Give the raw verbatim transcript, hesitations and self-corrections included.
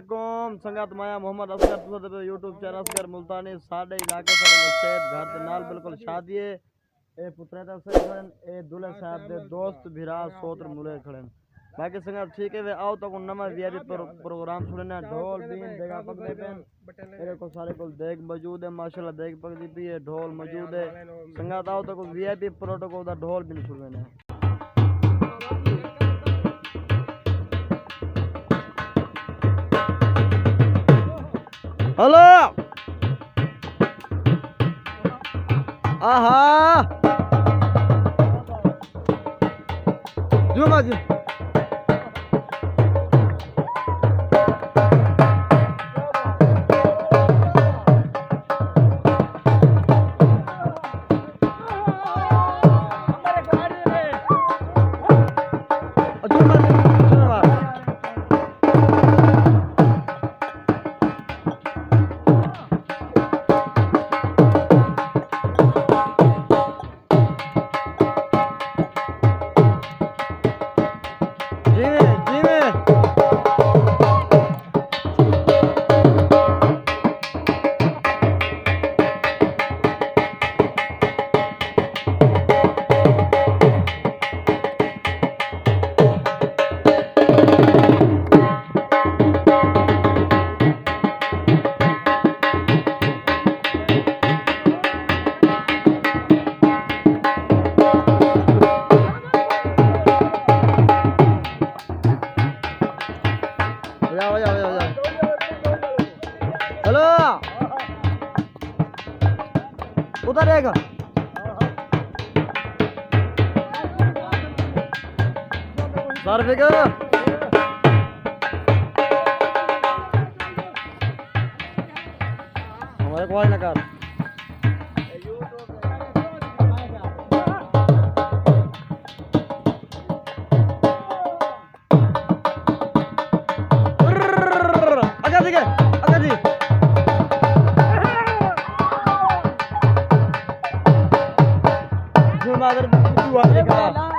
علیکم سنگت، میں محمد اصغر، تساں ݙیہدے پئے یوٹیوب چینل اصغر ملتانی۔ ساݙے علاقے ساݙے مستید گھر دے نال بالکل شادی ہے۔ اے پترے تے اصغر کھڑن، اے دلہے صاحب دے دوست بھرا سوتر ملے کھڑن۔ باقی سنگت ٹھیک ہے وے، آؤ تہاکوں نواں وی آئی پی پر-، پروگرام سݨیندے ہیں۔ ڈھول بین دیگا پڳدے پئن۔ میرے کول سارے کول دیگ موجود ہے، ماشاءاللہ دیگ پڳدی پئی ہے، ڈھول موجود ہے۔ سنگت آؤ تہاکوں وی آئی پی پروٹوکول دا ڈھول بین سݨیندے ہیں۔ ہلو۔ آہا۔ جو ماجی۔ جیویں، جیویں۔ ہو جا، ہو جا، ہو جا، ہو جا۔ ہلو۔ ادھر دیکھ۔ سر فکر۔ ہمارے کو آج نہ کر۔ اگے دی، اگے دی۔ جو مادر، جو مادر۔